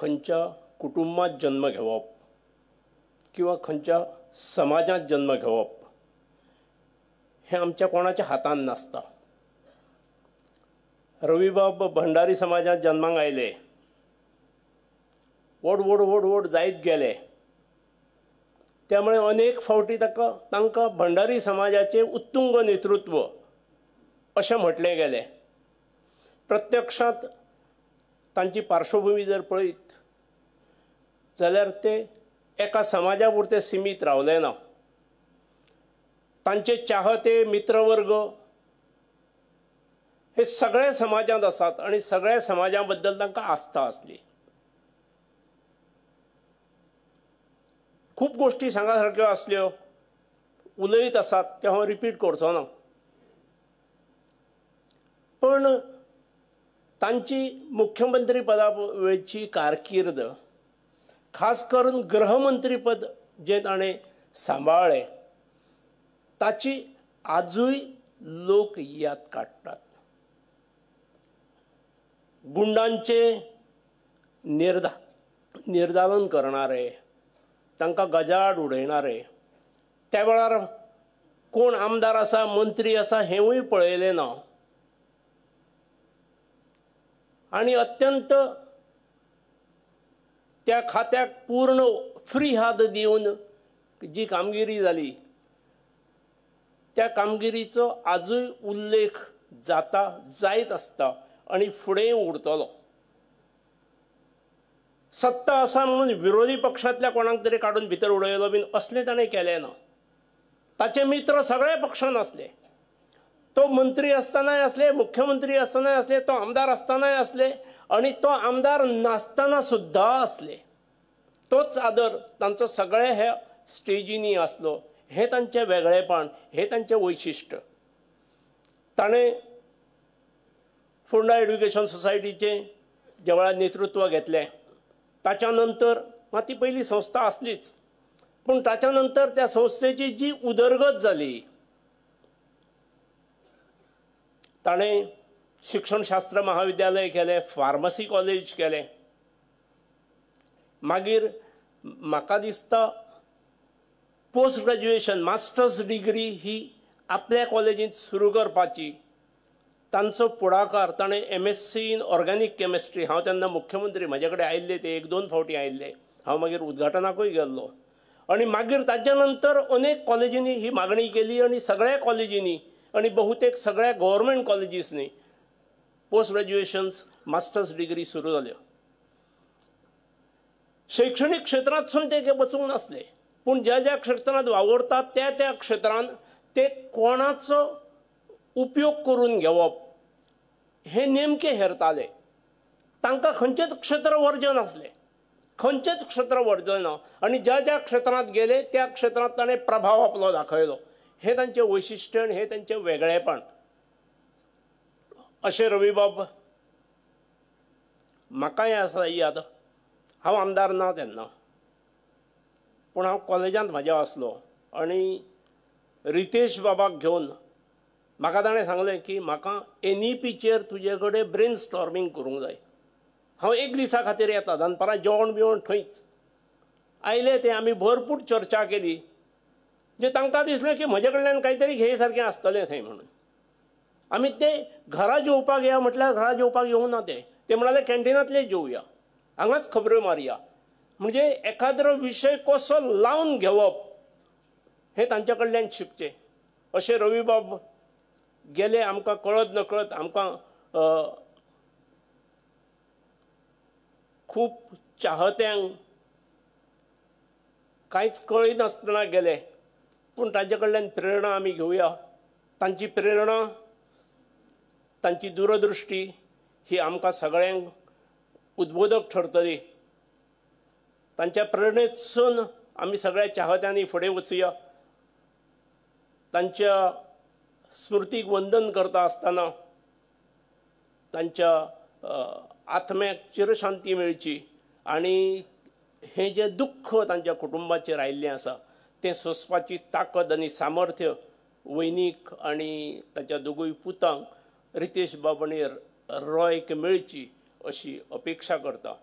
खंयच्या कुटुंबात जन्म घेवप किंवा खंयच्या समाजात जन्म घेवप हें आमच्या कोणाच्या हातान नासता. रवीबाब भंडारी समाजात जन्माक आयले, व्हड व्हड व्हड व्हड जायत गेले, त्यामुळे अनेक फावटी तांकां भंडारी समाजाचें उत्तुंग नेतृत्व अशें म्हटलें गेलें. प्रत्यक्षांत तांची पार्श्वभूमी जर पळयत जाल्यार ते एका समाजा पुरते सिमीत रावले ना. तांचे चाहते मित्रवर्ग हे सगळ्या समाजांत आसात आनी सगळ्या समाजा बद्दल तांकां आस्था आसली. खूब गोष्टी सांगा सारक्यो आसल्यो, उलयत आसात ते हांव रिपीट करचो ना, पण तांची मुख्यमंत्री पदा वेळची कारकीर्द, खास करून गृहमंत्रीपद जें ताणें सांबाळ्ळें ताची आजूय लोक याद काडटात. गुंडांचे निर्दालन करणारे, तांकां गजाआड उडयणारे, त्या वेळार कोण आमदार आसा मंत्री आसा हेंवूय पळयलें ना आनी अत्यंत त्या खात्याक पूर्ण फ्री हात दिवन जी कामगिरी जाली त्या कामगिरीचो आजूय उल्लेख जाता, जायत आसता आनी फुडें उरतलो. सत्ता आसा म्हणून विरोधी पक्षांतल्या कोणाक तरी काडून भितर उडयलो बीन असलें ताणें केलें ना. ताचे मित्र सगळ्या पक्षान आसले, तो मंत्री आसतनाय आसले, मुख्यमंत्री आसतनाय आसले, तो आमदार आसतनाय आसले आनी तो आमदार नासतना सुद्दां आसले. तोच आदर तांचो सगळे हे स्टेजींनी आसलो. हें तांचें वेगळेपण, हें तांचें वैशिश्ट. ताणें फोंडा एड्युकेशन सोसायटीचें ज्या वेळार नेतृत्व घेतलें ताच्या नंतर, मात ती पयली संस्था आसलीच, पूण ताच्या नंतर त्या संस्थेची जी उदरगत जाली, ताणें शिक्षणशास्त्र महाविद्यालय केलें, फार्मसी कॉलेज केलें. मागीर म्हाका दिसता पोस्ट ग्रॅज्युएशन मास्टर्स डिग्री ही आपल्या कॉलेजींत सुरू करपाची तांचो पुढाकार. ताणें MSc in organic chemistry, हांव तेन्ना मुख्यमंत्री, म्हजे कडेन आयिल्ले ते एक दोन फावटी आयिल्ले, हांव मागीर उद्घाटनाकूय गेल्लो. आनी मागीर ताच्या नंतर अनेक कॉलेजींनी ही मागणी केली आनी सगळ्या कॉलेजींनी आनी बहुतेक सगळ्या गव्हर्मेंट कॉलेजीसनी पोस्ट ग्रॅज्युएशन्स मास्टर्स डिग्री सुरू जाल्यो. शैक्षणीक क्षेत्रांतसून ते वचूंक नासले, पूण ज्या ज्या क्षेत्रांत वावुरतात त्या त्या क्षेत्रांत ते कोणाचो उपयोग करून घेवप हे नेमके हेरताले. तांकां खंयचेंच क्षेत्र वर्ज नासलें, खंयचेंच क्षेत्र वर्ज ना आनी ज्या ज्या क्षेत्रांत गेले त्या क्षेत्रांत ताणें प्रभाव आपलो दाखयलो. हें तांचें वैशिश्ट्य आनी हें तांचें वेगळेपण. अशें रवीबाब म्हाकाय आसा याद, हांव आमदार ना तेन्ना, पूण हांव कॉलेजांत म्हाज्या आसलो आनी रितेश बाबाक घेवन म्हाका ताणें सांगलें की म्हाका NEPचेर तुजे कडेन ब्रेन स्टॉर्मिंग करूंक जाय. हांव एक दिसा खातीर येता, दनपारां जेवण बिवण थंयच. आयले ते, आमी भरपूर चर्चा केली, जे तांकां दिसलें की म्हजे कडल्यान कांय तरी घेय सारकें आसतलें थंय म्हणून. आमी ते घरा जेवपाक या म्हटल्यार घरा जेवपाक येवंक ना ते, ते म्हणाले कॅन्टिनांतले जेवया, हांगाच खबऱ्यो मारया. म्हणजे एखाद्रो विशय कसो लावन घेवप हें तांच्या कडल्यान शिकचें. अशें रवीबाब गेले, आमकां कळत नकळत आमकां खूब चाहत्यांक कांयच कळनासतना गेले, पूण तांचे कडल्यान प्रेरणा आमी घेवया. तांची प्रेरणा, तांची दूरदृष्टी ही आमकां सगळ्यांक उद्बोधक ठरतली. तांच्या प्रेरणेतसून आमी सगळ्या चाहत्यांनी फुडें वचुया. तांच्या स्मृतीक वंदन करता आसतना तांच्या आत्म्याक चिरशांती मेळची आनी हें जें दुख्ख तांच्या कुटुंबाचेर आयिल्लें आसा तें सोंसपाची ताकद आनी सामर्थ्य वैनीक आनी ताच्या दोगूय पुतांक रितेश बाब आनी रॉयक मेळची अशी अपेक्षा करता.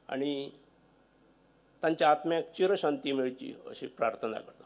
आनी तांच्या आत्म्याक चिरशांती मेळची अशी प्रार्थना करता.